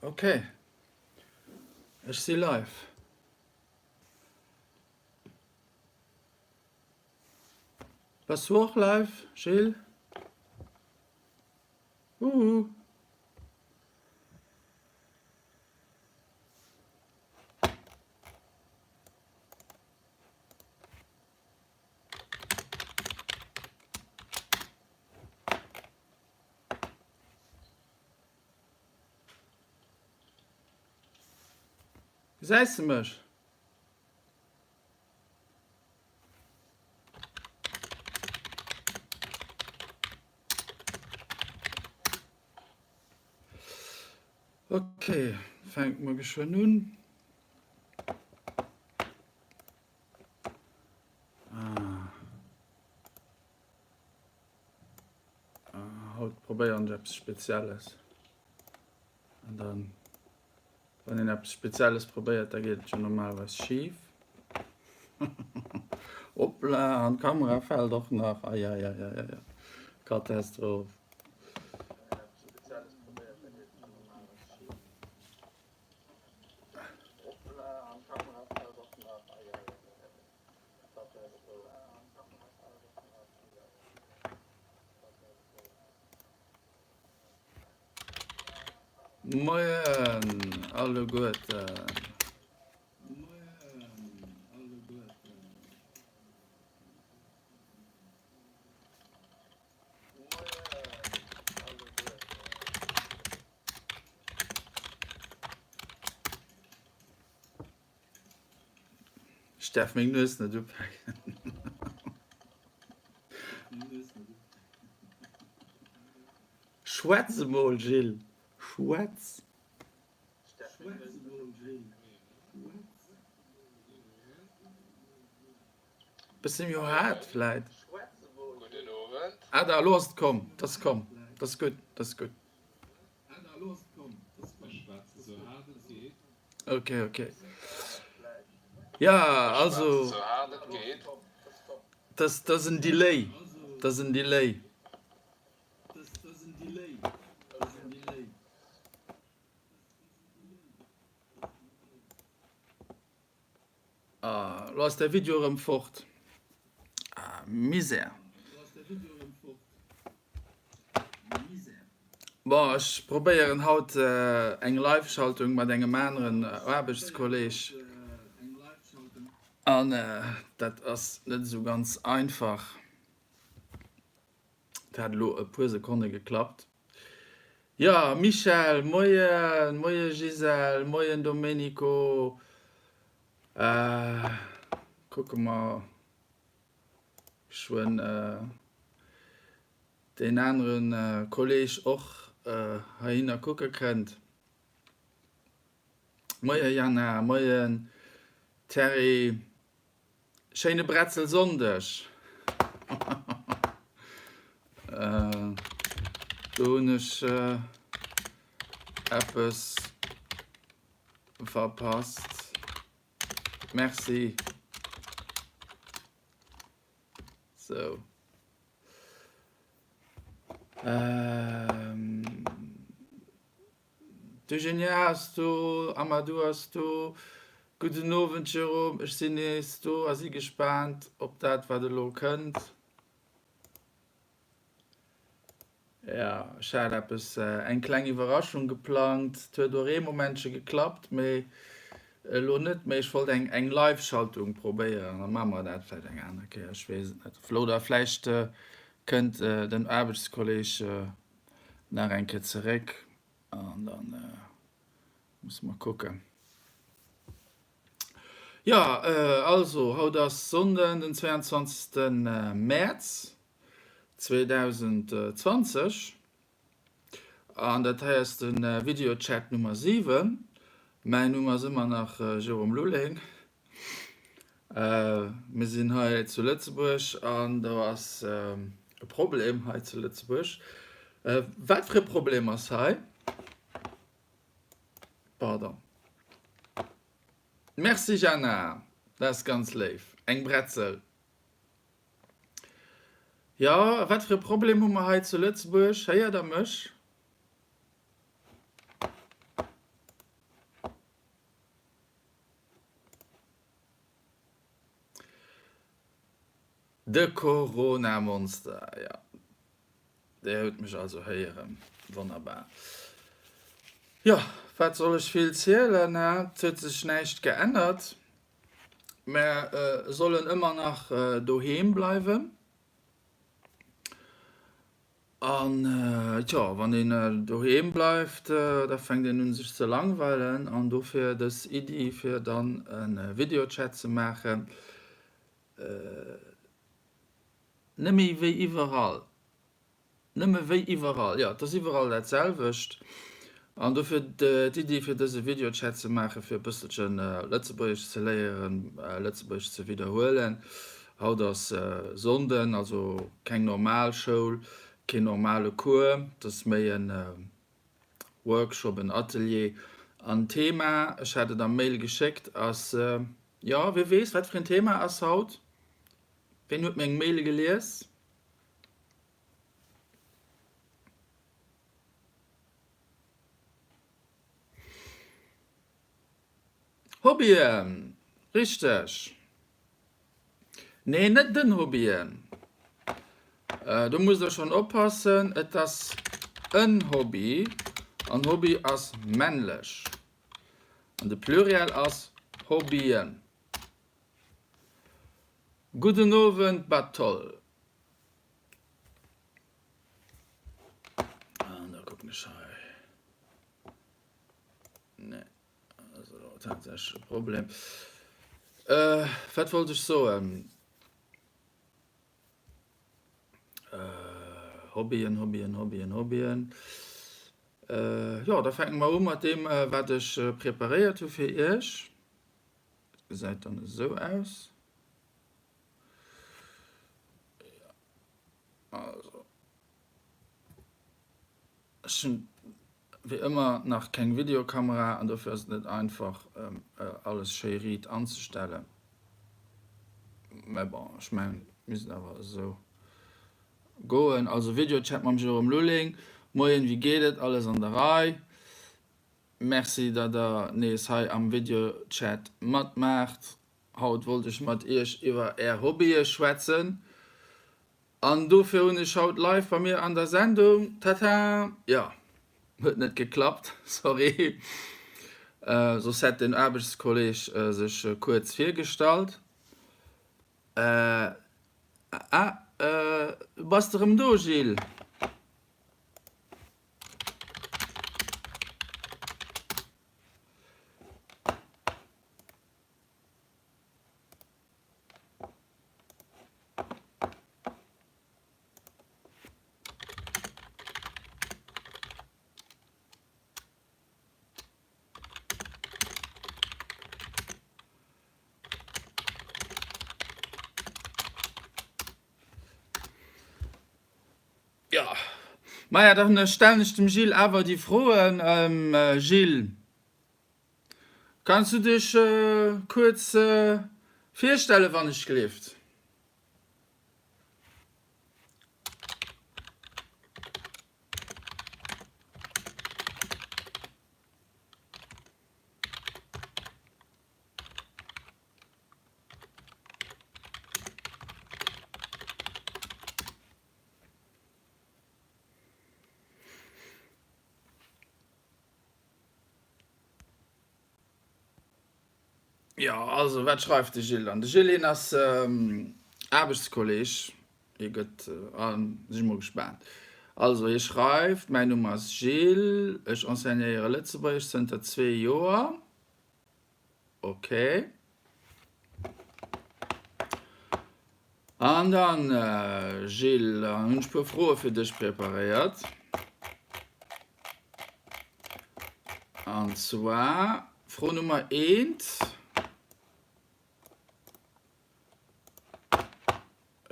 Ok, ech si live. Bass du och live, Gilles? Uhu. Gesäis de mech? Ok, fänke mer geschwënn un. Ah. Haut probéieren ech eppes Spezielles. An dann, wann een eppes Spezielles probéiert, da geet et jo normalerweis schif. Hoppla, an d'Kamera fält och nach. Eieieiei, Katastroph. Moien alleguerten. Ech däerf meng Nues net upaken. Schwätz emol, Gilles, schwätz! Bësse méi haart vläit. Ah da, elo ass et komm, et ass komm, et ass gutt, et ass gutt. Ok, ok. Ja, also das, das en Delay. Das en Delay. Ah, lo ass däi Video erëm fort. Ah, Misär. Bon, ech probéieren haut eng Live-Schaltung mat engem aneren Aarbechtskolleg. An dat ass net esou ganz einfach. Et hat elo e puer Sekonne geklappt. Jo, Michèle, moien, moie Gisèle, moien Domenico. Kucke mer geschwënn deen anere Kolleg och heihinner kucke kënnt. Moie Jana, moien Terry. Schéine Bretzelsonndeg! Do hunn ech eppes verpasst. Merci. Sou. D'Eugenia ass do, Amadou ass do. Gudden Owend Jérôme, ech sinn nees do a si gespaant op dat wat elo kënnt. Jo, ech hat eppes, eng kleng Iwwerraschung geplangt. Et huet och ee Momentche geklappt, mee elo net méi. Ech wollt eng eng Live-Schaltung probéieren, da maache mer dat vläicht eng aner Kéier, ech weess et net. Oder vläicht kënnt den Aarbechtskolleg nach eng Kéier zeréck an dann musse mer kucken. Jo, also haut ass Sonnden den 22 Mäerz 2020 an dat hei ass de Videochat Nummer 7. Mäin Numm ass ëmmer nach Jérôme Lulling. Mir sinn hei zu Lëtzebuerg an do ass e Problem hei zu Lëtzebuerg. Wat fir e Problem ass hei? Pardon. Merci Jana, dat ass ganz léif. Eng Bretzel. Jo, wat fir e Problem hu mer hei zu Lëtzebuerg? Héiert Der mech? De Corona-Monster, jo. Dir hutt mech also héieren. Wonnerbar. Jo, wat soll ech vill zielen, he? Et huet sech näischt geännert. Mär sollen ëmmer nach doheem bleiwen. An tjo, wann een doheem bleift, da fänkt een un sech ze langweilen. An dofir dës Iddi fir dann e Videochat ze maachen. Nëmme wéi iwwerall. Nëmme wéi iwwerall, jo, et ass iwwerall dat selwecht. An dofir d'Iddi fir dëse Videochat ze maachen, fir e bësselche Lëtzebuergesch ze léieren, Lëtzebuergesch ze widderhuelen. Haut ass Sonnden, also keng normal Schoul, keen normale Cours, et ass méi e Workshop, en Atelier. An d'Thema, ech hat et am Mail geschéckt, ass, jo, wie weess, wat fir en Thema ass haut? Ween huet meng Mail gelies? Hobbyen! Richteg! Nee, net den Hobbyen. Do musst der schonn oppassen, et ass en Hobby an Hobby ass männlech an de Pluriel ass Hobbyen. Gudden Owend Batol. An da kucken ech hei. Nee, also tatsächlech e Problem. Äh, wat wollt ech soen? Äh, Hobbyen, Hobbyen, Hobbyen, Hobbyen. Äh, jo, da fänke mer u mat deem, wat ech preparéiert hu fir iech. Gesäit dann esou aus. Also. Ech hunn wéi ëmmer nach keng Videokamera an dofir ass et net einfach alles schéi riit anzestellen. Mä bon, ech mengen et misst awer esou goen. Also Videochat mam Jérôme Lulling. Moien, wéi geet et? Alles an der Rei? Merci dat der nees hei am Videochat matmaacht. Haut wollt ech mat iech iwwer är Hobbye schwätzen an dofir hunn ech haut live bei mir an der Sendung, tata, jo huet net geklappt, sorry, soss hätt den Aarbechtskolleg sech kuerz virgestallt. Ah, bass de rëm do Gilles? Jo, maja, dann stellen ech dem Gilles awer déi Froen. Gilles, kanns du dech kuerz virstellen, wann ech gelift? Jo, also wat schreift de Gilles dann? De Gilles, hien ass Aarbechtskolleg, hie gëtt, si mol gespaant. Also hie schreift, Mäin Numm ass Gilles, ech enseignéiere Lëtzebuergesch zënter zwee Joer. Ok. An dann, Gilles, hunn ech e puer Froe fir dech preparéiert. An zwar Fro Nummer eent.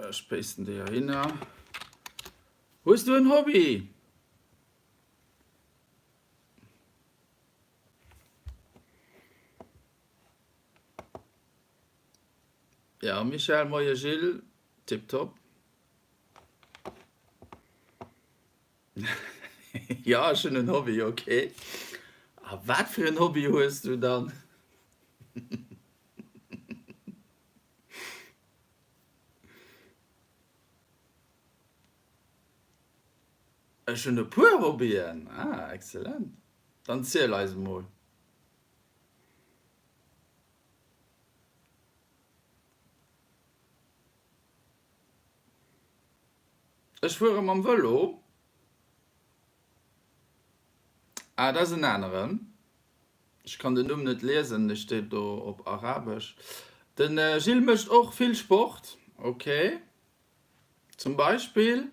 Ech pasten déi heihinner. Hues du en Hobby? Ja Michèle, moie Gilles, tiptop. Jo ech hunn en Hobby, ok. A wat fir en Hobby hues du dann? Ech hunn e puer Hobbyen. Ah, excellent. Dann ziel eis emol. Ech fuere mam Vëlo. Ah, dat ass en aneren. Ech kann den Numm net liesen, dee steet do op Arabesch. De Gilles mécht och vill Sport. Ok. Zum Beispill?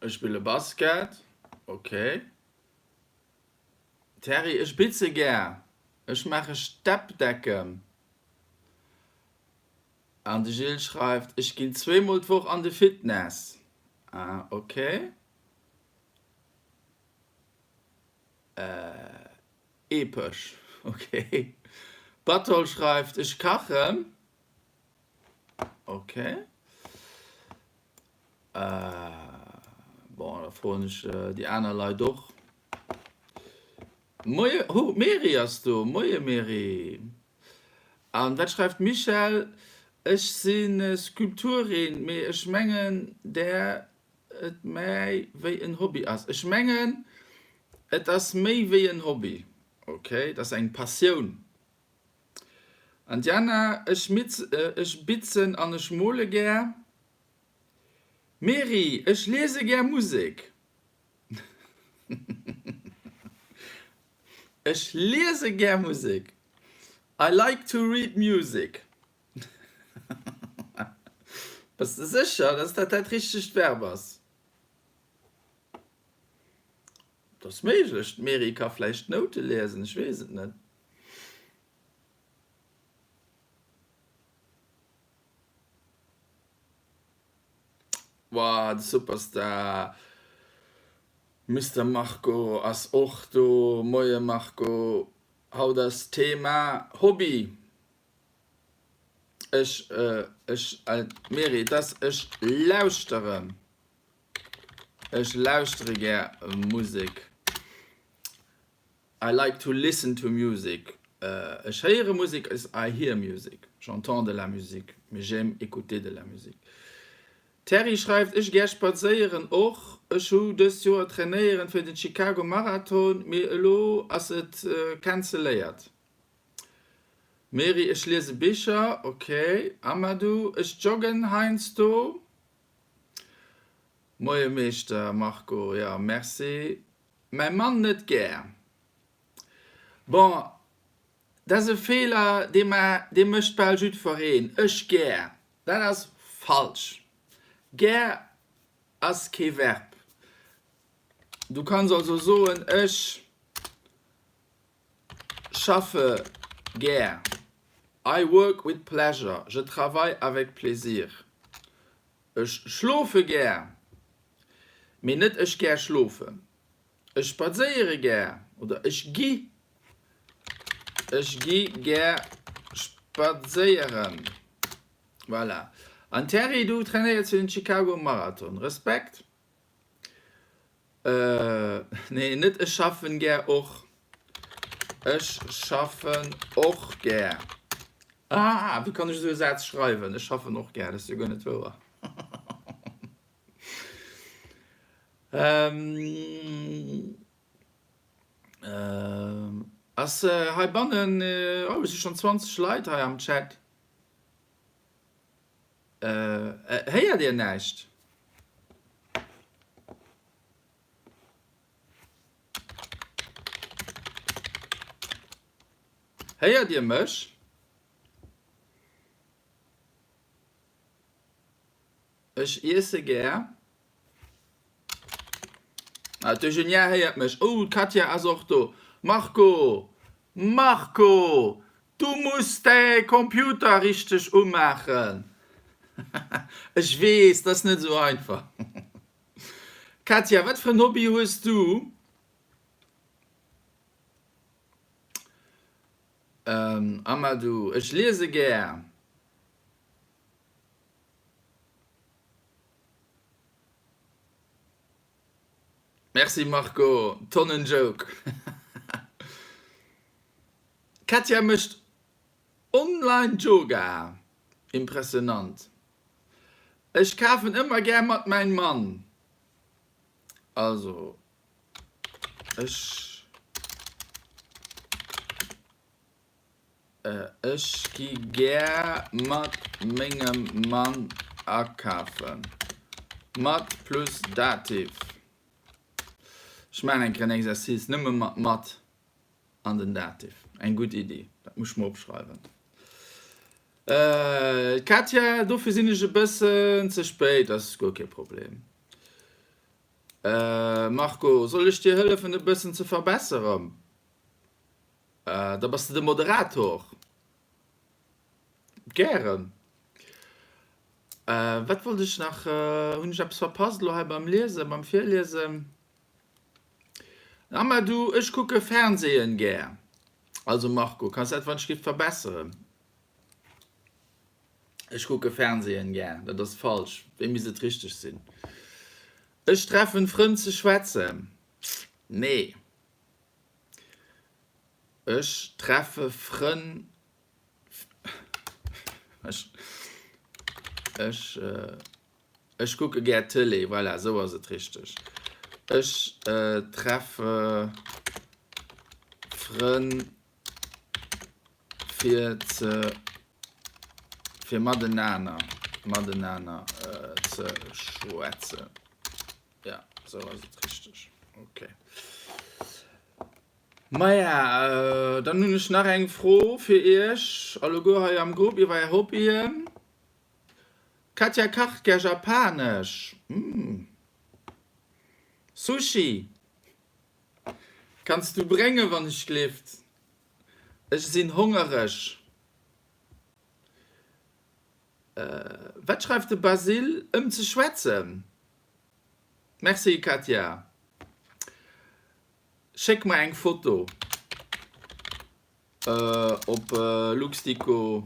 Ech spille Basket. Ok. Terry, Ech bitze gär. Ech maache Steppdecken. An de Gilles schreift, Ech ginn zweemol d'Woch an de Fitness. Ah, ok. Epesch, ok. Batol schreift, Ech kachen. Ok. Bon, da froen ech déi aner Leit och. Moie, ho, d'Mary ass do. Moie Mary. An wat schreift d'Michèle? Ech si Skulpturin, mee ech mengen där et mäi wéi en Hobby ass. Ech mengen et ass méi wéi en Hobby. Ok, et ass eng Passioun. An d'Jana, Ech ech bitzen an ech mole gär. Mary, Ech liese gär Musek. Ech liese gär Musek. I like to read music. Bass de sécher, dass dat dat richtegt Verb ass? Et ass méiglech, d'Mary ka vläicht Noute liesen, ech weess et net. Wow, de Superstar Mister Marco ass och do. Moie Marco, haut ass Thema Hobby. Ech, ech, Mary, et ass ech lauschteren. Ech lauschtere gär Musek. I like to listen to music. Ech héiere Musek is I hear music. J'entends de la musique, mais j'aime écouter de la musique. D'Terry schreift, Ech gär spadséieren och. Ech hu dëst Joer trainéieren fir den Chicago Marathon, mee elo ass et canceléiert. Mary, Ech liese Bicher. Ok. Amadou, Ech joggen heiansdo. Moie Meeschter Marco, jo merci. Mäi Mann net gär. Bon, dat ass e Feeler, dee ma, dee mécht bal jiddwereen, ech gär. Dat ass falsch. Gär ass kee Verb. Du kanns also soen, ech schaffe gär. I work with pleasure, je travaille avec plaisir. Ech schlofe gär, mee net ech gär schlofen. Ech spadséiere gär oder ech gi ech gi gär spadséieren. Voilà. An Terry, du trainéiers fir den Chicago Marathon. Respekt. Nee, net ech schaffen gär och. Ech schaffen och gär. Ah, wéi kann ech esou e Saz schreiwen? Ech schaffen och gär, dat ass jo guer net wouer. Ass heibannen, oh, et si schonn 20 Leit hei am Chat. Héiert Dir näischt? Héiert Dir mech? Ech iesse gär. Ah, d'Eugenia héiert mech. Oh, d'Katja ass och do. Marco! Marco! Du muss däi Computer richteg umaachen. Ech weess, dat ass net esou einfach. Katja, wat fir en Hobby hues du? Amadou, Ech liese gär. Merci Marco, Tonnen Joke. D'Katja mécht Online Yoga. Impressionant. Ech kafen ëmmer gär mat mäin Mann. Also ech ech gi gär mat mengem Mann akafen. Mat plus Dativ. Ech maachen eng Kéier en Exercice nëmme mat mat an den Dativ. Eng gutt Iddi, dat muss ech mer opschreiwen. Katja, dofir sinn ech e bëssen ze spéit, ass guer kee Problem. Marco, soll ech dir hëllefen e bëssen ze verbesseren? Da bass de de Moderator. Gären. Wat wollt ech nach? Hunn ech eppes verpasst elo hei beim Liesen, beim Virliesen? Amadou, ech kucke Fernsehen gär. Also Marco, kanns dat wann ech giff verbesseren? Ech kucke Fernsehen gär, dat ass falsch. Wéi misst et richteg sinn? Ech treffen Frënn ze schwätzen. Nee. Ech treffe Frënn. Ech, ech, ech kucke gär Tëlee. Voilà, esou ass et richteg. Ech treffe Frënn fir ze, fir matenaner, matenaner ze schwätzen. Ja, esou ass et richteg. Okay. Maja, dann hunn ech nach eng Fro fir Iech alleguer hei am Grupp iwwer Är Hobbyen. D'Katja kacht gär japanesch. Mmh. Sushi kanns du bréngen, wann ech gleeft. Ech sinn hongereg. Wat schreift de Basile ëm ze schwätzen? Merci Katja. Schéck mer eng Foto op Luxdico.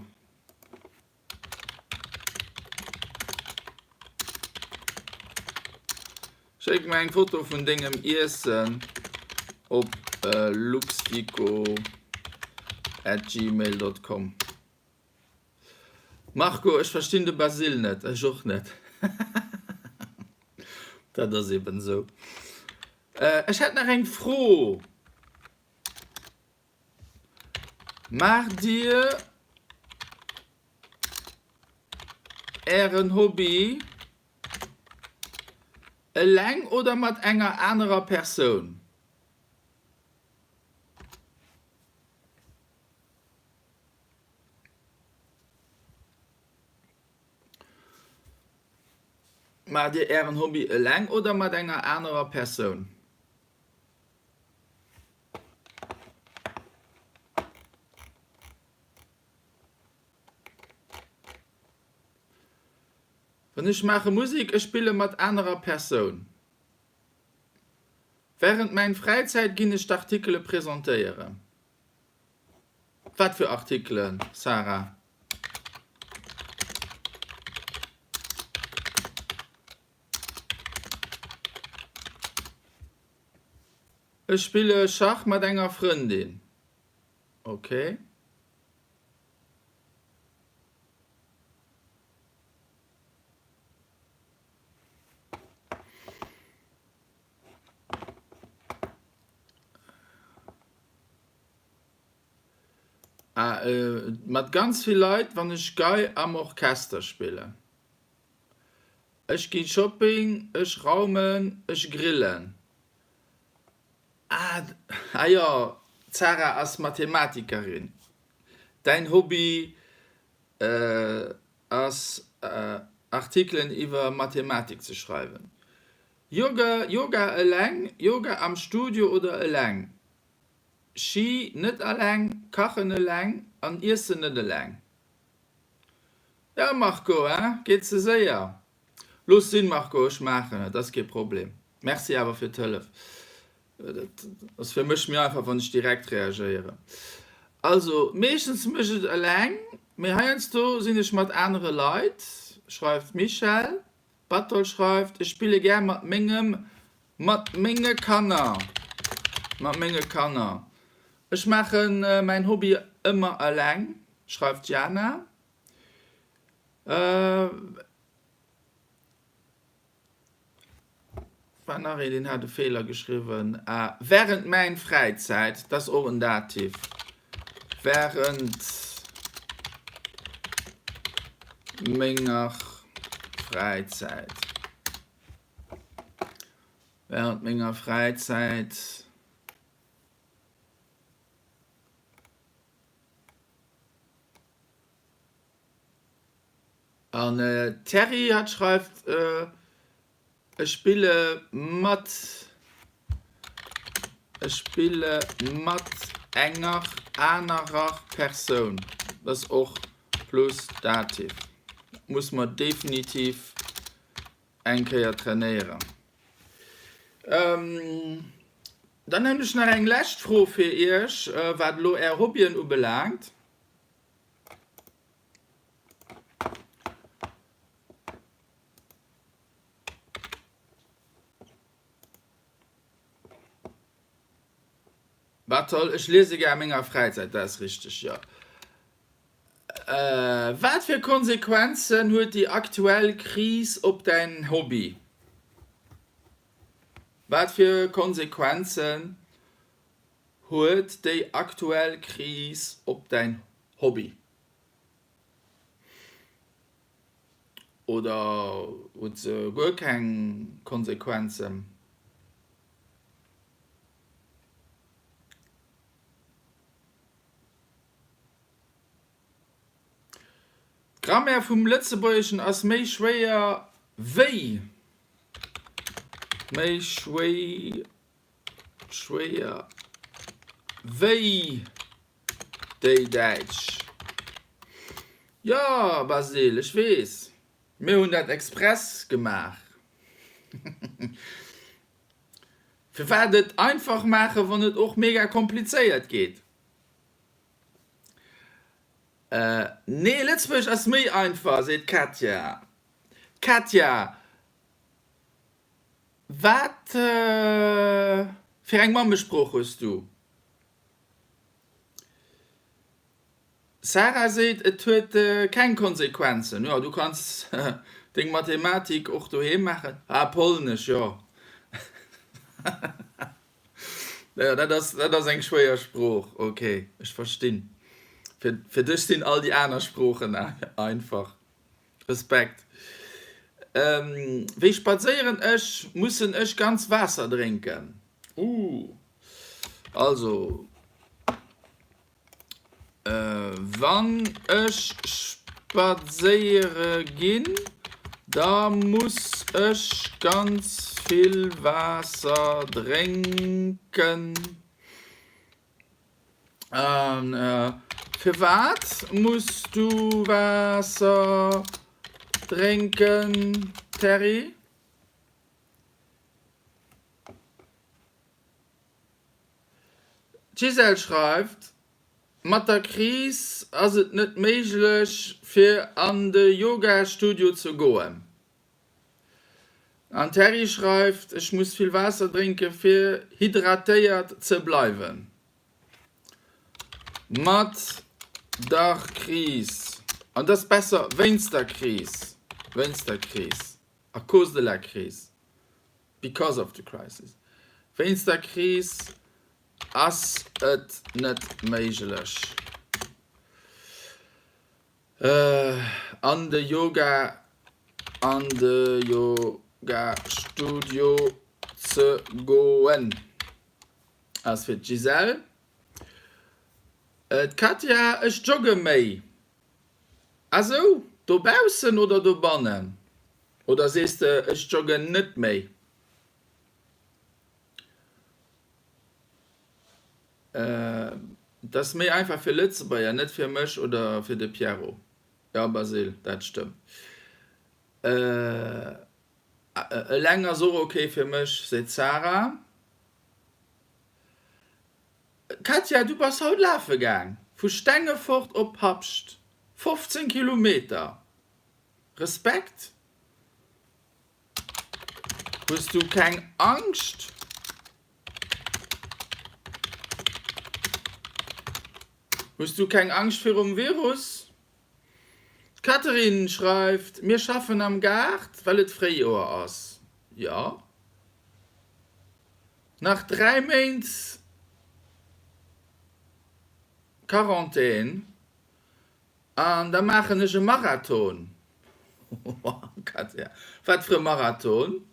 Schéck mer eng Foto vun dengem Iessen op luxdico at gmail dot com. Marco, ech verstinn de Basile net. Ech och net. Dat ass eben esou. Ech hätt nach eng Fro. Maacht Dir Ären Hobby eleng oder mat enger anerer Persoun? Maacht Dir Ären Hobby eleng oder mat enger anerer Persoun? Wann ech maache Musek, ech spille mat anerer Persoun. Wärend mäin Fräizäit ginn ech d'Artikele presentéieren. Wat fir Artikelen, Sarah? Ech spille Schach mat enger Frëndin. Ok. Ah, mat ganz vill Leit, wann ech Gei am Orchester spillen. Ech gi Shopping, ech raumen, ech grillen. Ah, ah jo, d'Sarah ass Mathematikerin. Däin Hobby ass Artikelen iwwer Mathematik ze schreiwen. Yoga, Yoga eleng, Yoga am Studio oder eleng? Ski net eleng, kachen eleng an iessen net eleng. Ja Marco, hein, geet ze séier. Looss sinn Marco, ech maachen et, ass kee Problem. Merci awer fir d'Hëllef. Dat ass fir mech méi einfach wann ech direkt reagéieren. Also meeschtens mécht et eleng, mee heiansdo sinn ech mat anere Leit, schreift d'Michèle. D'Batol schreift, Ech spille gär mat mengem, mat menge Kanner, mat menge Kanner. Ech maache mäin Hobby. ëmmer eleng, schreift d'Jana. War nach een, deen hat e Feeler geschriwwen. Ah, während mäin Fräizäit, dat ass och en Dativ. Während menger Fräizäit. Während menger Fräizäit. An d'Terry hat schreift, Ech spille mat, ech spille mat enger anerer Persoun. Dat ass och plus Dativ. Dat muss mer definitiv eng Kéier trainéieren. Dann hunn ech nach eng lescht Fro fir Iech, wat elo Är Hobbyen ubelaangt. Wat soll ech liese gär a menger Fräizäit? Dat ass richteg, jo. Wat fir Konsequenzen huet déi aktuell Kris op däin Hobby? Wat fir Konsequenzen huet déi aktuell Kris op däin Hobby? Oder huet se guer keng Konsequenzen? D'Grammaire vum Lëtzebuergeschen ass méi schwéier wéi méi schwéier wéi Déi Däitsch. Jo, Basile, ech weess. Mir hunn dat express gemaach. Firwat et einfach maachen, wann et och mega komplizéiert geet? Nee, Lëtzebuergesch ass méi einfach, seet d'Katja. Katja, wat fir eng Mammesprooch hues du? Sarah seet, et huet keng Konsequenzen. Jo, du kanns deng Mathematik och doheem maachen. Ah, Polnesch, jo. Jo, dat ass, dat ass eng schwéier Sprooch. Ok, ech verstinn. Fir, fir dech sinn all déi aner Sproochen einfach. Respekt. Wéi spadséieren ech? Mussen ech ganz Waasser drénken? Ooh. Also, wann ech spadséiere ginn, da muss ech ganz vill Waasser drénken. A firwat muss du Waasser drénken, Terry? D'Gisèle schreift, Mat der Kris ass et net méiglech fir an de Yoga-Studio ze goen. An d'Terry schreift, Ech muss vill Waasser drénke fir hydratéiert ze bleiwen. Mat der Kris, an et ass besser wéinst der Kris, wéinst der Kris, à cause de la crise. Because of the crisis. Wéinst der Kris ass et net méiglech an de Yoga an de Yogastudio ze goen. Ass fir d'Gisèle. D'Katja, Ech jogge méi. Ah sou, dobaussen oder dobannen? Oder sees de ech joggen net méi? Et ass méi einfach fir Lëtzebuerger, net fir mech oder fir de Pierrot. Jo Basile, dat stëmmt. Eleng ass och ok fir mech, seet d'Sarah. Katja, du bass haut lafe gaang, vu Stengefort op Habscht, 15 Kilometer. Respekt! Hues du keng Angscht? Hues du keng Angscht virum Virus? D'Catherine schreift, Mir schaffen am Gaart, well et Fréijoer ass. Jo. Nach 3 Méint Quarantän an da maachen ech e Marathon. Katja, Wat fir e Marathon?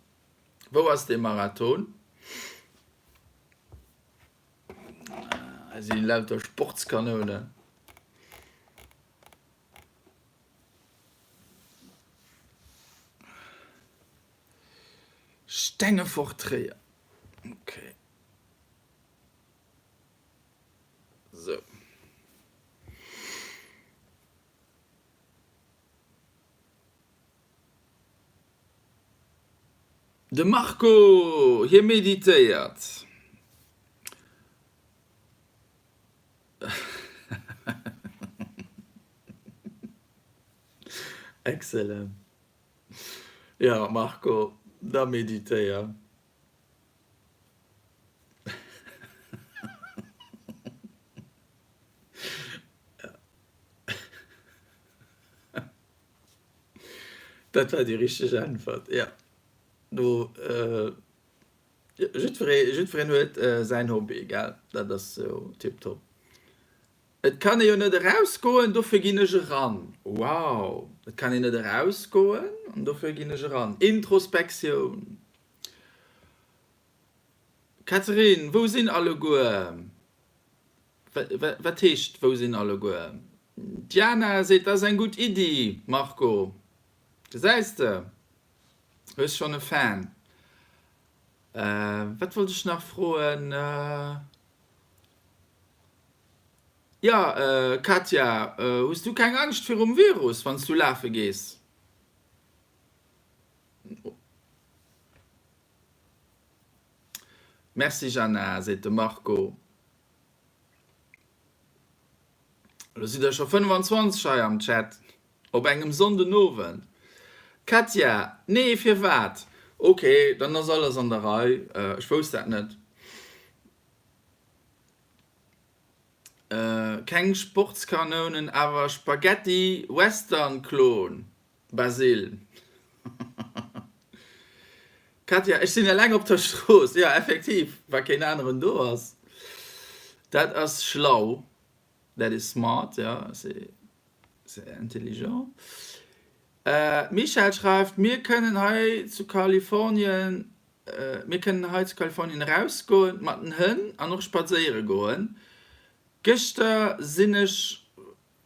Wou ass dee Marathon? Hei si lauter Sportskanounen. Stengefort Tréier. Okay. Sou. De Marco, hie meditéiert. Excellent. Jo Marco, da meditéier. Dat war déi richteg Äntwert, jo. Do, jiddweree, jiddwereen huet säin Hobby, gell? Dat ass jo tiptop. Et kann ee jo net erausgoen, dofir ginn ech eran. Wow! Et kann een net erausgoen an dofir ginn ech eran. Introspektioun. Catherine, Wou sinn alleguer? Wat heescht wou sinn alleguer? D'Jana seet, dat ass eng gutt Iddi, Marco. Gesäis de, hues schonn e Fan. Wat wollt ech nach froen? Jo, Katja, hues du keng Angscht virum Virus, wann s du lafe gees? Merci Jana, seet de Marco. Elo sidd der scho 25 hei am Chat op engem Sonndenowend. Katja, Nee, firwat? Ok, dann ass alles an der Rei. Ech wousst dat net. Keng Sportskanounen, awer Spaghetti Western Klon. Basil. Katja, ech sinn eleng op der Strooss. Jo, effektiv, wa keen aneren do ass. Dat ass schlau. That is smart, jo, c'est c'est intelligent. D'Michèle schreift, Mir kënnen hei zu Kalifornien, mir kënnen hei zu Kalifornien erausgoen mat den Hënn an och spadséiere goen. Gëschter sinn ech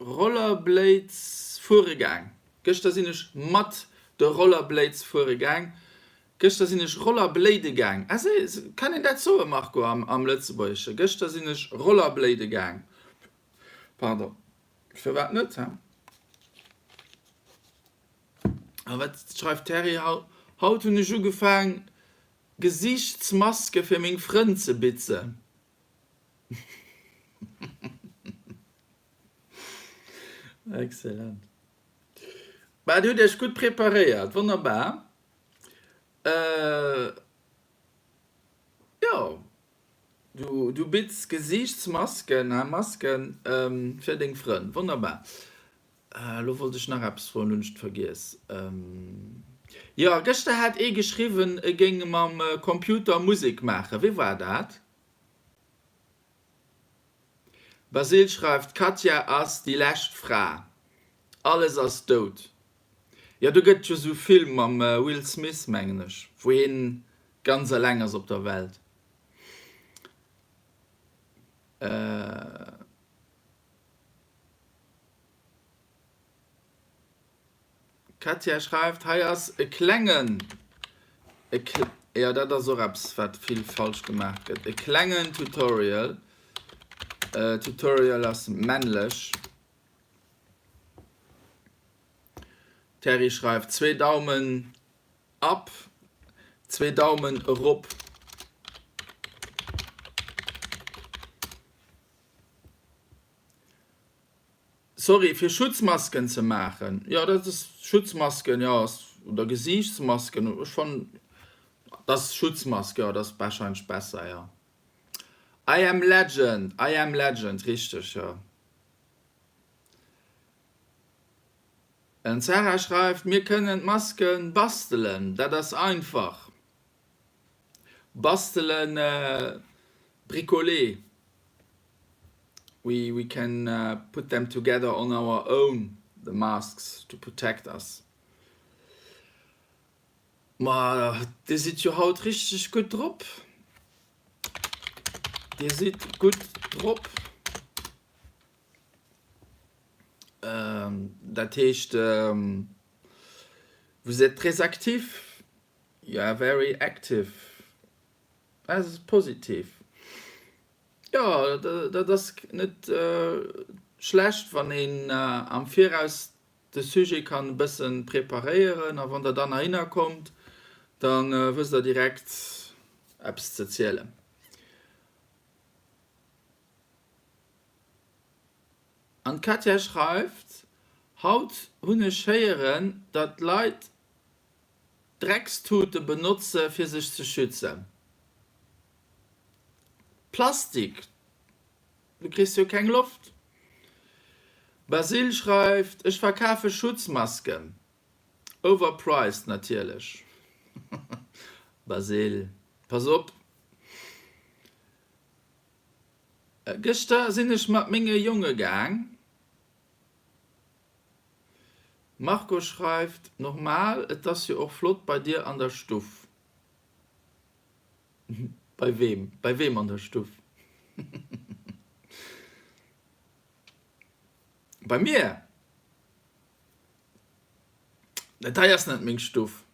Rollerblades fuere gaang. Gëschter sinn ech mat de Rollerblades fuere gaang. Gëschter sinn ech Rollerblade gaang. Ah, se, kann een dat soen, Marco, am, am Lëtzebuergesche? Gëschter sinn ech Rollerblade gaang. Pardon. Firwat net, he? A wat schreift d'Terry? Haut hunn ech ugefaang, Gesiichtsmaske fir meng Frënn ze bitzen. Excellent. Bah, dir hutt iech gutt preparéiert, wonnerbar. Äh, jo, du, du bitts Gesiichtsmasken, ha, Masken, fir deng Frënn, wonnerbar. Elo wollt ech nach eppes froen, hunn ech et vergiess. Jo, gëschter hat ee geschriwwen, e géing mam Computer Musek maachen. Wee war dat? Basil schreift, D'Katja ass déi lescht Fra. Alles ass dout. Jo, do gëtt jo sou Film mam Will Smith, mengen ech, wou hien ganz eleng ass op der Welt. D'Katja schreift, Hei ass e klengen, e kl, jo dat ass och eppes wat vill falsch gemaach gëtt, e klengen Tutorial, Tutorial ass männlech. D'Terry schreift, Zwee Daumen up, zwee Daumen erop. Sorry, fir Schutzmasken ze maachen. Jo, dat ass Schutzmasken, jo, ass, oder Gesiichtsmasken, ech fannen, dat ass Schutzmask, jo, dat ass wahrscheinlech besser, jo. I am legend, I am legend, richteg, jo. An d'Sarah schreift, Mir kënnen d'Masken bastelen, dat ass einfach. Bastelen, bricoler. We, we can put them together on our own, the masks, to protect us. Ma dir sidd jo haut richteg gutt drop. Dir sidd gutt drop. Dat heescht, vous êtes très actif, you are very active. Dat ass positiv. Jo, dat ass net schlecht, wann een am Viraus de Sujet kann e bëssen preparéieren a wann der dann heihinner kommt, da wësst der direkt eppes ze zielen. An d'Katja schreift, Haut hunn ech héieren, datt d'Leit Dreckstute benotze fir sech ze schützen. Plastik, du kriss jo keng Loft. Basile schreift, Ech verkafe Schutzmasken. Overpriced natierlech. Basile, pass op. Gëschter sinn ech mat menge Jonge gaang. Marco schreift, Normal, et ass jo och flott bei dir an der Stuff. Bei weem? Bei weem an der Stuff? Bei mir? Dat hei ass net meng Stuff.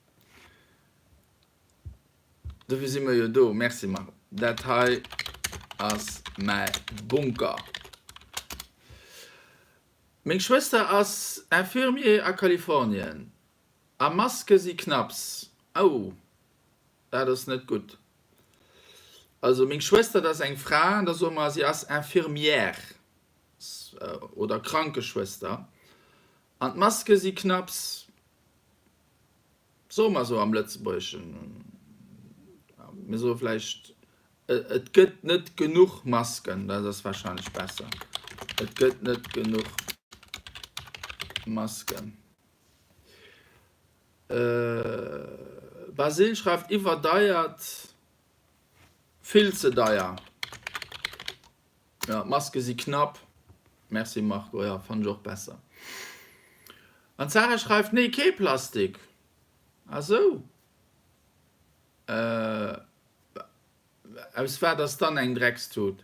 Dofir si mer jo do. Merci Marc. Dat hei ass mäi Bunker. Meng Schwëster ass Infirmier a Kalifornien a Maske si knapps. Au, dat ass net gutt. Also meng Schwëster, dat ass eng Fra, an da soe mer, si ass Infirmière oder Krankeschwëster an d'Maske si knapps. Soe mer esou am Lëtzebuergeschen. Mir soe vläicht, et gëtt net genuch Masken. Dat ass warscheinlech besser. Et gëtt net genuch Masken. Basile schreift, iwwerdeiert, vill ze deier. Jo, d'Maske si knapp. Merci Marco, jo fannen ech och besser. An d'Sarah schreift, nee kee Plastik. Ah sou. Äh, aus wat ass dann eng Dreckstut?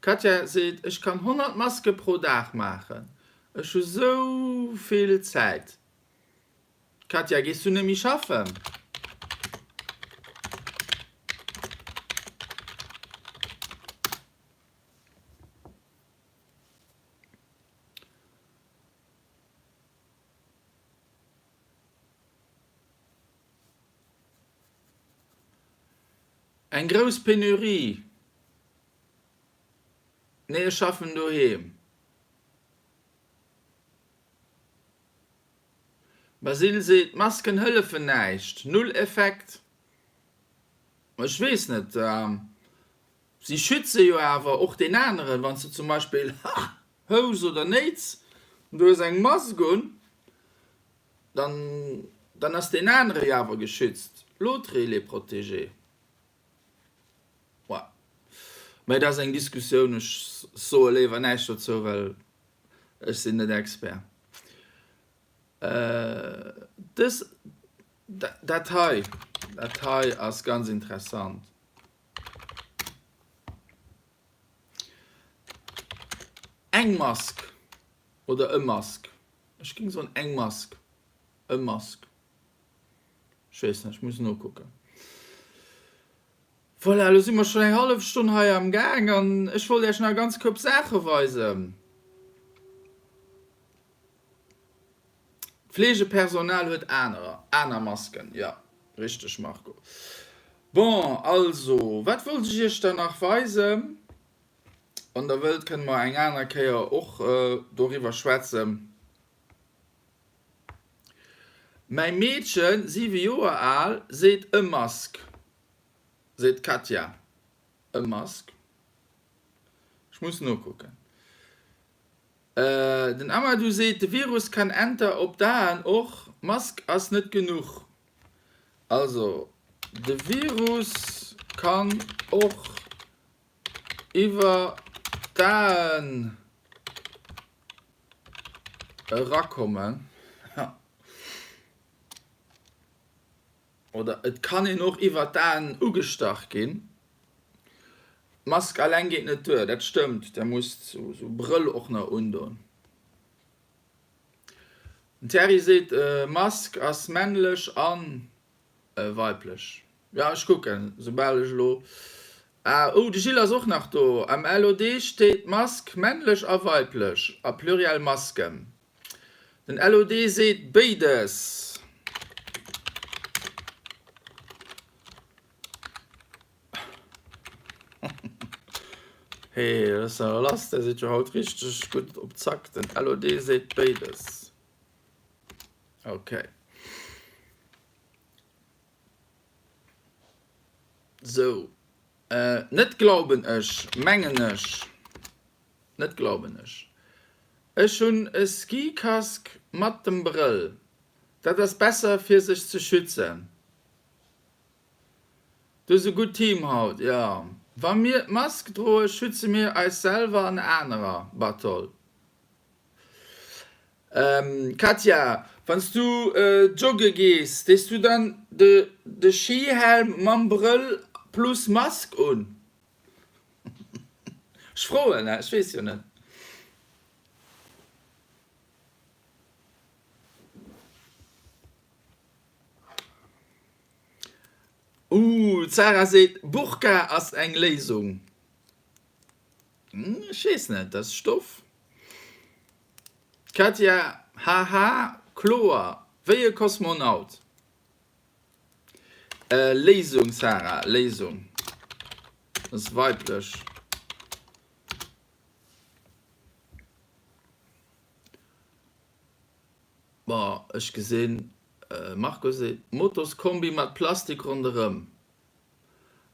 D'Katja seet, ech kann 100 Maske pro Dag maachen, ech hu sou vill Zäit. Katja, gees du net méi schaffen? Eng grouss Penurie. Nee, ech schaffen doheem. Basile seet, Masken hëllefen näischt, null Effekt. Ech weess net, si schütze jo awer och deen aneren, wann s du zum Beispill houss oder néits an du hues eng Mask un, dann dann ass deen anere jo awer geschützt, l'autre il est protégé. Ouais, mä dat ass eng Diskussioun, ech soe léiwer näischt dozou, well Ech sinn net Expert. Dës, dat hei, dat hei ass ganz interessant. Eng Mask oder e Mask? Ech géing soen eng Mask, e Mask. Ech weess net, ech muss nokucken. Voilà, elo si mer schonn eng hallef Stonn hei am Gaang an ech wollt Iech nach e ganz Koup Saache weisen. D'Fleegepersonal huet anerer, aner Masken, jo, richteg Marco. Bon, also, wat wollt ech Iech dann nach weisen? Wann Der wëllt, kënne mer eng aner Kéier och doriwwer schwätzen. Mäi Meedchen, 7 Joer al, seet e Mask. Seet d'Katja. E Mask? Ech muss nokucken. Den Amadou seet, de Virus kann enter op d'Aen och, Mask ass net genuch. Also de Virus kann och iwwer d'Aen erakommen. Oder et kann een och iwwer d'Aen ugestach ginn. D'Mask alleng geet net duer, dat stëmmt, der musst sou Brëll och nach undoen. Den Thierry seet, Mask ass männlech an weiblech. Jo, ech kucken, soubal ech elo. Ah, oh, de Gilles ass och nach do. Am LOD steet Mask männlech a weiblech a Pluriel Masken. Den LOD seet béides. Hee, dat ass awer lass, där sidd jo haut richteg gutt op Zack. Den LOD seet béides. Ok. Sou. Net glauben ech, mengen ech. Net glauben ech. Ech hunn e Ski-Casque mat dem Brëll. Dat ass besser fir sech ze schützen. Du hues e gutt Team haut, jo. Wa mir d'Mask droe schütze mir eis selwer an anerer, Bartol. Katja, wann s du jogge gees, dees du dann de Skihelm mam Brëll plus Mask un? Ech froen, ech weess jo net. Ooh, d'Sarah seet, Burka ass eng Léisung. Ech weess net, dat ass Stoff. D'Katja, Haha, kloer, wéi e Kosmonaut. Léisung, Sarah, Léisung ass weiblech. Bon, ech gesinn, Marco seet, Motoskombi mat Plastik ronderëm.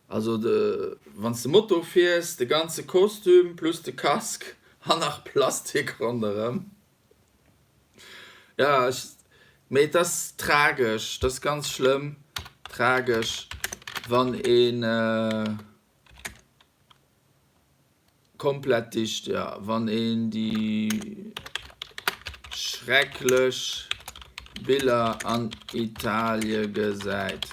Also de, wann s de Moto fiers, de ganze Kostüm plus de Casque an nach Plastik ronderëm. Jo, ech, mee et ass tragesch, et ass ganz schlëmm, tragesch, wann een komplett dicht, jo, wann een déi schrecklech Biller an Italie gesäit.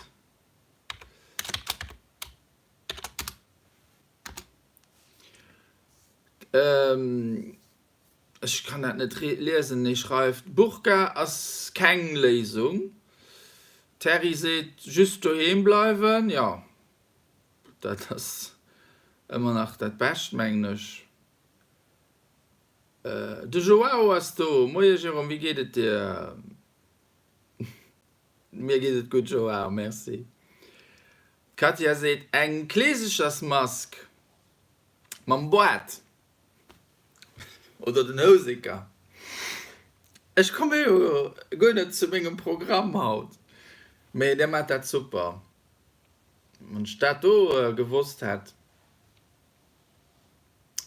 Ech kann dat net liesen, nee schreift, Burka ass keng Léisung. D'Terry seet, just doheem bleiwen. Jo, dat ass ëmmer nach dat Bescht, mengen ech. De Joao ass do. Moie Jérôme, wéi geet et dir? Mir geet et gutt Joao, merci. D'Katia seet, eng Kleesechersmask mam Boart. Oder den Houseker. Ech komme jo guer net zu mengem Programm haut, mee där maacht dat super. Wann ech dat do gewosst hätt.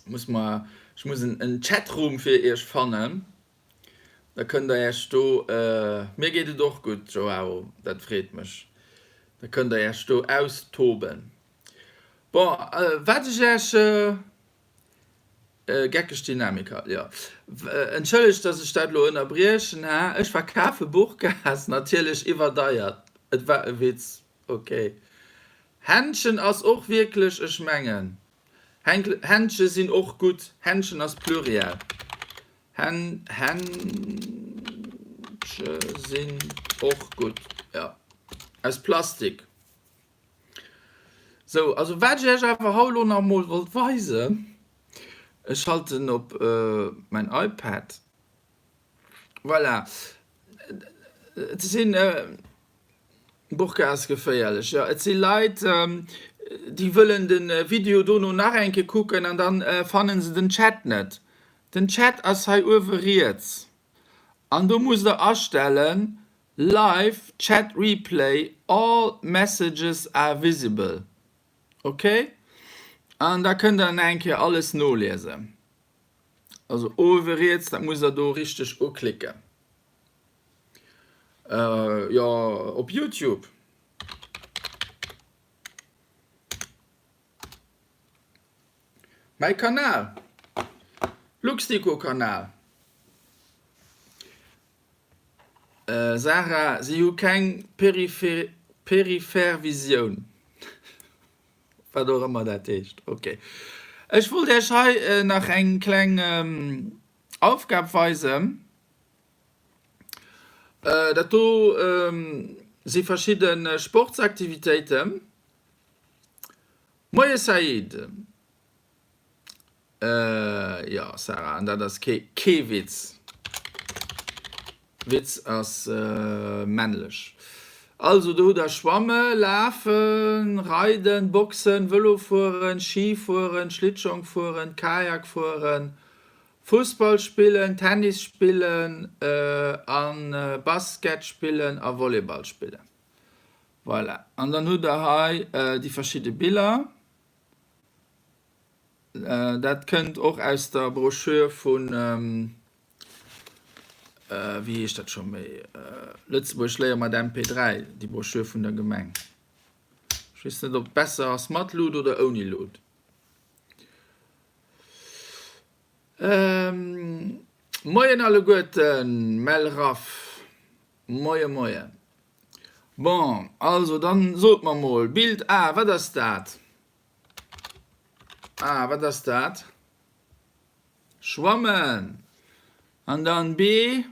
Muss mer, ech muss en Chatroom fir iech fannen, da kënnt der iech do, mir geet et och gutt Joao, dat freet mech, da kënnt der iech do austoben. Bon, wat ech iech. Geckeg Dynamik hatt, jo. Entschëllegt, dass ech dat elo ënnerbriechen, ha. Ech verkafe Burkas natierlech iwwerdeiert. Et war e Witz, ok. Händschen ass och wierklech, ech mengen, Händche sinn och gutt, Händschen ass Pluriel. Händche sinn och gutt, jo. Aus Plastik. Sou, also wat ech iech awer haut elo nach emol wollt weisen, ech schalten op mäin iPad, voilà, et sinn, Burka ass geféierlech, jo, et si Leit, déi wëllen de Video dono nach eng Kéier kucken an dann fannen se den Chat net. Den Chat ass hei uewe riets an do musst der astellen, Live Chat Replay, All messages are visible. Ok, an da kënnt der nach eng Kéier alles noliesen. Also uewe riets, dat musst der do richteg uklicken. Jo, op Youtube. Mäi Kanal, Luxdico Kanal. Sarah, si hu keng peripher Visioun. Wat och ëmmer dat heescht. Ok. Ech wollt Iech hei nach eng kleng Aufgab weisen. Dat do si verschidde Sportsaktivitéiten. Moie Said. Jo Sarah, an dat ass kee kee Witz. Witz ass männlech. Also do hutt der Schwamme, Lafen, Reiden, Boxen, Vëlo fueren, Ski fueren, Schlittschong fueren, Kajak fueren, Fussball spillen, Tennis spillen a Basket spillen a Volleyball spillen. Voilà, an dann hutt der hei déi verschidde Biller. Dat kënnt och aus der Broschür vun, wéi heescht dat scho méi, Lëtzebuerg léiere mat MP3, déi Broschür vun der Gemeng. Ech weess net, ob et besser ass mat Lut oder ouni Lut. Moien alleguerten, Mel Raff, moie moien. Bon, also dann sot mer mol, Bild A, wat ass dat? A, wat ass dat? Schwammen. An dann B?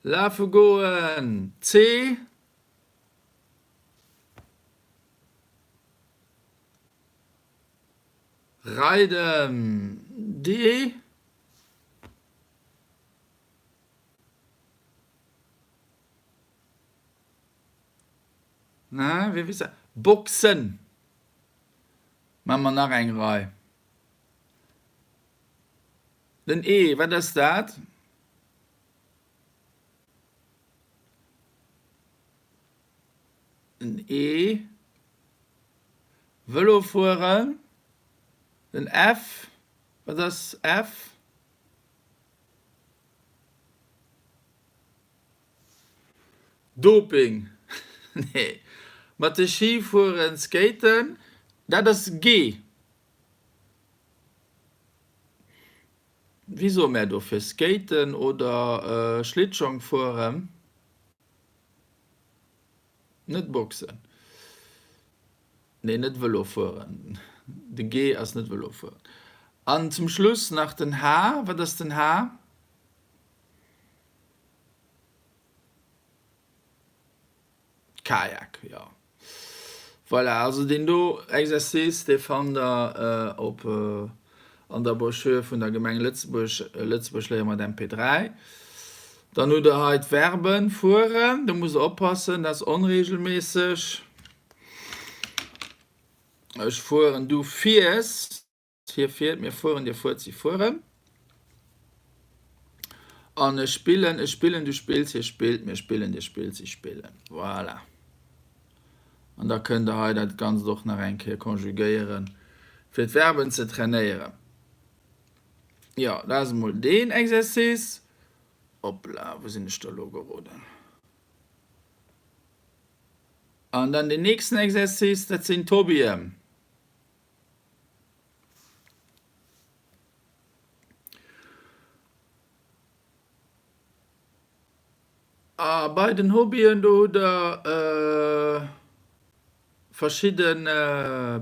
Lafe goen. C? Reiden. D? Na, wéi weess dat? Boxen! Maache mer nach eng Rei. Den E, wat ass dat? Den E, Vëlo fueren. Den F, wat ass F? Doping, nee. Mat de Ski fueren, skaten, dat ass G. Wéi soe mär dofir? Skaten oder Schlittschong fueren? Net boxen. Nee, net Vëlo fueren. De G ass net Vëlo fueren. An zum Schluss nach den H. Wat ass den H? Kajak, jo. Voilà, also deen do Exercice, dee fannt der op an der Broschür vun der Gemeng Lëtzebuerg, Lëtzebuerg léiere mat MP3. Dann hutt der hei d'Verben fueren, do musst der oppassen, dat ass onregelméisseg. Ech fueren, du fiers. Hie fiert, mir fueren, dir fuert, si fueren. An ech spillen, ech spillen, du spills, hie spillt, mir spillen, dir spillt, si spillen. Voilà. An da kënnt der hei dat Ganzt och nach eng Kéier konjugéieren, fir d'Verben ze trainéieren. Jo, dat ass emol deen Exercice. Hoppla, wou sinn ech da elo geroden? An dann deen nächsten Exercice, dat sinn d'Hobbyen. A bei den Hobbyen, do hutt der verschidde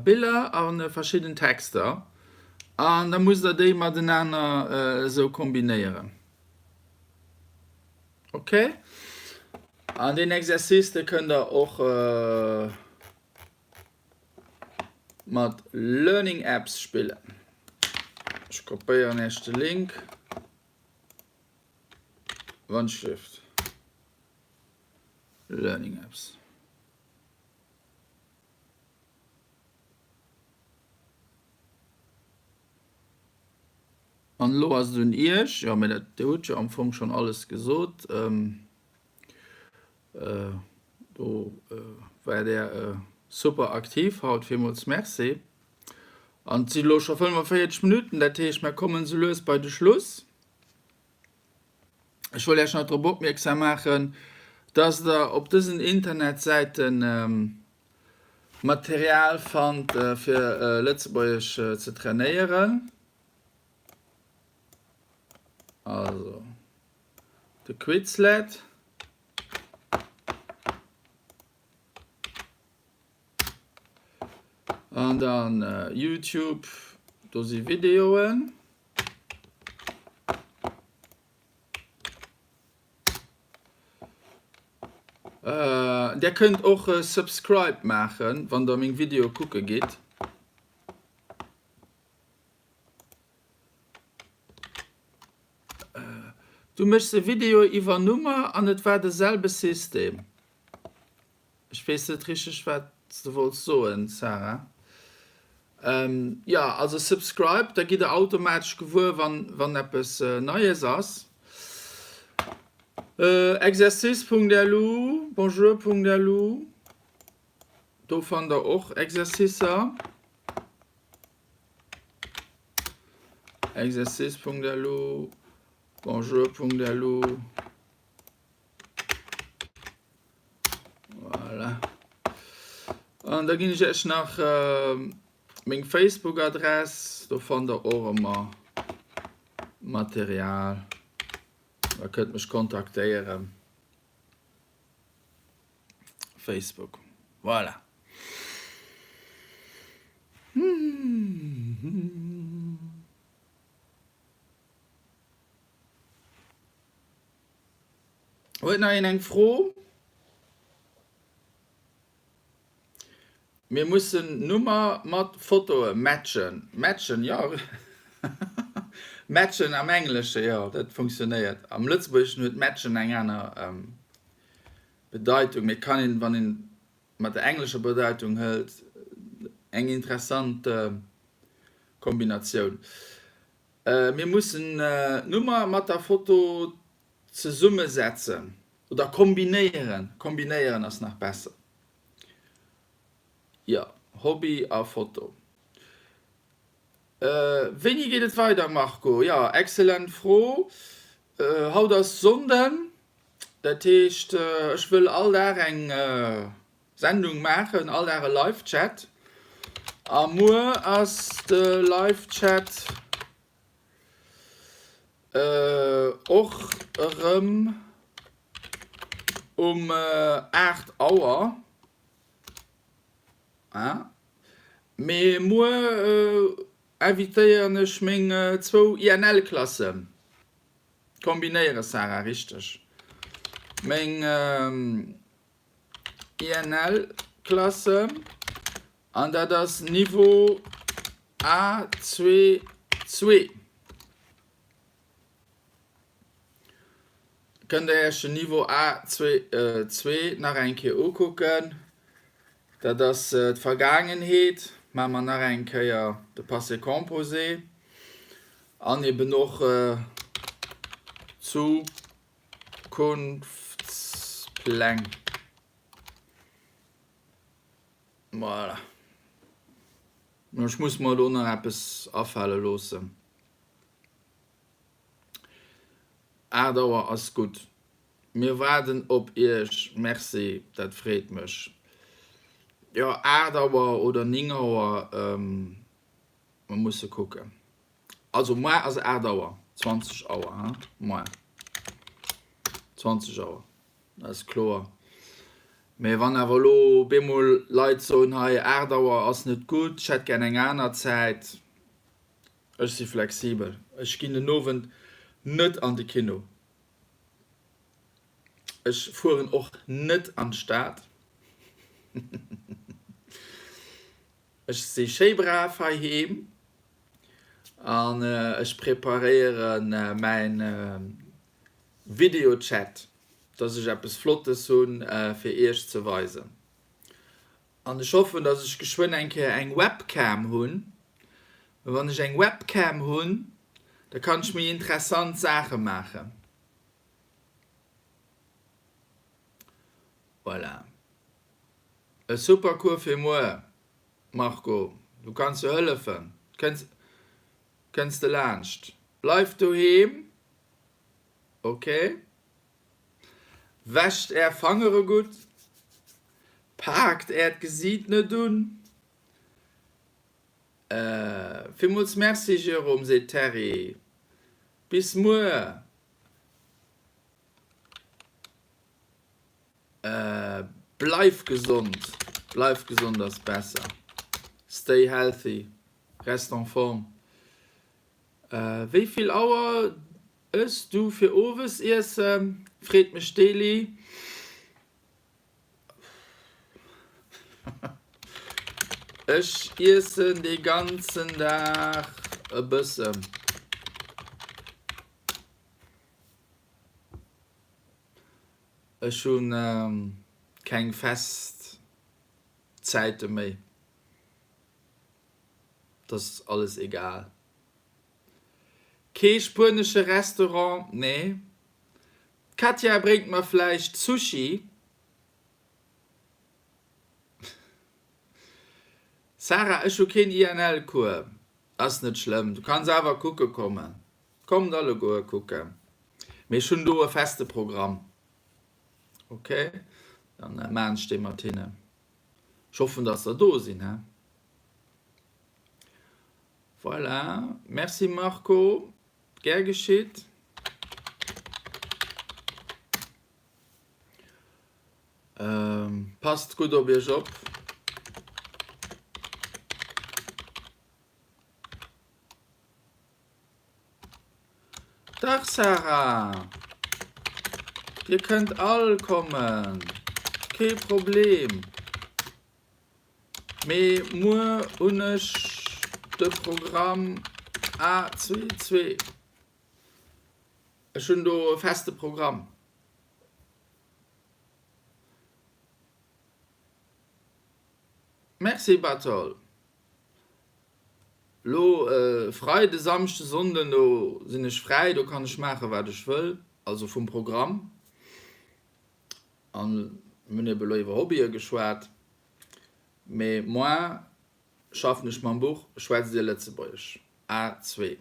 Biller a verschidden Texter an da musst der déi matenaner esou kombinéieren. Ok? An deen Exercice, dee kënnt der och Mat Learning Apps spillen. Ech kopéieren Iech de Link. Wandschrift. Learning Apps. An elo ass et un Iech. Jo, mee dat, Dir hutt jo am Fong schonn alles gesot. Do war Der. Super aktiv haut, villmools Merci. An et si lo scho 45 Minutten, dat heescht mer kommen sou lues bei de Schluss. Ech wollt Iech nach drop opmierksam maachen, dass der op dësen Internetsäiten Material fannt fir Lëtzebuergesch ze trainéieren. Also de Quizlet. An dann Youtube, do si Videoen. Där kënnt och Subscribe maachen, wann der meng Videoe kucke gitt. Du méchs e Video iwwer Nummer an et war de selbe System. Ech weess net richteg wat s de wollts soen, Sarah. Jo, also subscribe, da gitt der automatesch gewuer wann wann eppes Neies ass. Exercice.lu, bonjour.lu, do fannt der och Exercicer. Exercice.lu, bonjour.lu. Voilà. An da ginn ech Iech nach meng Facebook-Adress. Do fannt der och ëmmer Material. Da kënnt mech kontaktéieren. Facebook. Voilà. Huet nach een eng Fro? Mir mussen Nummer mat Fotoe matchen. Matchen, jo. Matchen am Englesche, jo, dat funktionéiert. Am Lëtzebuergeschen huet matchen eng aner Bedeitung, mee et kann een, wann een mat der englescher Bedeitung hëlt, eng interessant Kombinatioun. Mir mussen d'Nummer mat der Foto zesummesetzen oder kombinéieren. Kombinéieren ass nach besser. Jo, Hobby a Foto. Wéini geet et weider, Marco? Jo, excellent Fro. Haut ass Sonnden, dat heescht ech wëll all Dag eng Sendung maachen, all Dag e Live Chat. A muer ass de Live Chat och erëm um 8 Auer. Mee muer invitéieren ech meng zwou INL-Klassen. Kombinéiere Sarah, richteg. Meng INL Klasse an dat ass Niveau A2 zwee. Kënnt der Iech den Niveau A2 zwee nach eng Kéier ukucken. Dat ass d'Vergaangenheet, maache mer nach eng Kéier de Passé composé an eben och zu. Zukunftspläng. Voilà. Ech muss mer elo nach eppes afale loossen. 8 Auer ass gutt. Mir waarden op Iech. Merci, dat freet mech. Jo, 8 Auer oder 9 Auer, mer musse kucken. Also moar ass 8 Auer, 20 Auer, hein, moar 20 Auer, dat ass kloer. Mee wann awer elo bemol Leit soen, hei 8 Auer ass net gutt, ech hätt gär eng aner Zäit, ech si flexibel, ech ginn den Owend net an de Kino, ech fueren och net an d'Stad. Ech si schéi brav heiheem an ech preparéiere mäin Videochat, dass ech eppes Flottes hunn fir iech ze weisen. An ech hoffen, dass ech geschwënn eng Kéier eng Webcam hunn, well wann ech eng Webcam hunn, da kann ech méi interessant Saache maachen. Voilà. E super Cours fir muer, Marco, du kanns jo hëllefen, kënns kënns de laanscht. Bleift doheem, ok? Wäscht är Fangere gutt, paakt äert Gesiit net un. Villmools Merci Jérôme, seet d'Terry. Bis muer. Bleif gesond, bleif gesond ass besser. Stay healthy, reste en forme. Wéi vill Auer ëss du fir Owesiessen? freet mech d'Eli. Ech iessen dee ganzen Dag e bëssen. Ech hu keng fest Zäite méi. Et ass alles egal. Kee spuenesche Restaurant, nee. D'Katja bréngt mer vläicht Sushi. Sarah, Ech hu keen INL-Cours. Ass net schlëmm, du kanns awer kucke kommen. Kommt alleguer kucken. Mee ech hunn do e feste Programm. Ok, dann maachen ech dee mat hinnen. Ech hoffen, dass der do sinn, he? Voilà, merci Marco. Gär geschitt. Passt gutt op iech op. Dach Sarah! Dir kënnt all kommen, kee Problem. Mee muer hunn ech de Programm A22. Ech hunn do e feste Programm. Merci Bartol. Lo Freide, Samschde, Sonnden, do sinn ech fräi, do kann ech maache wat ech wëll, also vum Programm. An mir hunn ebe lo iwwer Hobbye geschwat, mee moi schaffen ech mam Buch Schwätzt Dir Lëtzebuergesch? A2.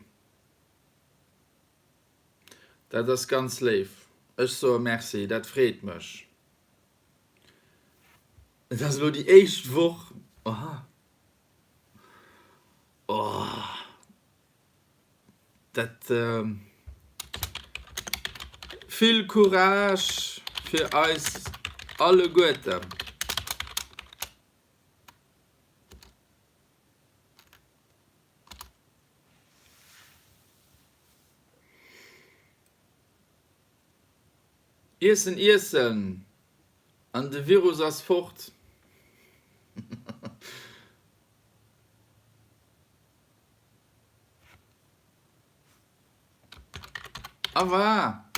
Dat ass ganz léif, ech soe Merci, dat freet mech. Et ass elo déi éischt Woch, oha, oh. Dat vill Courage fir eis alleguerten. Iessen iessen an de Virus ass fort. A wa?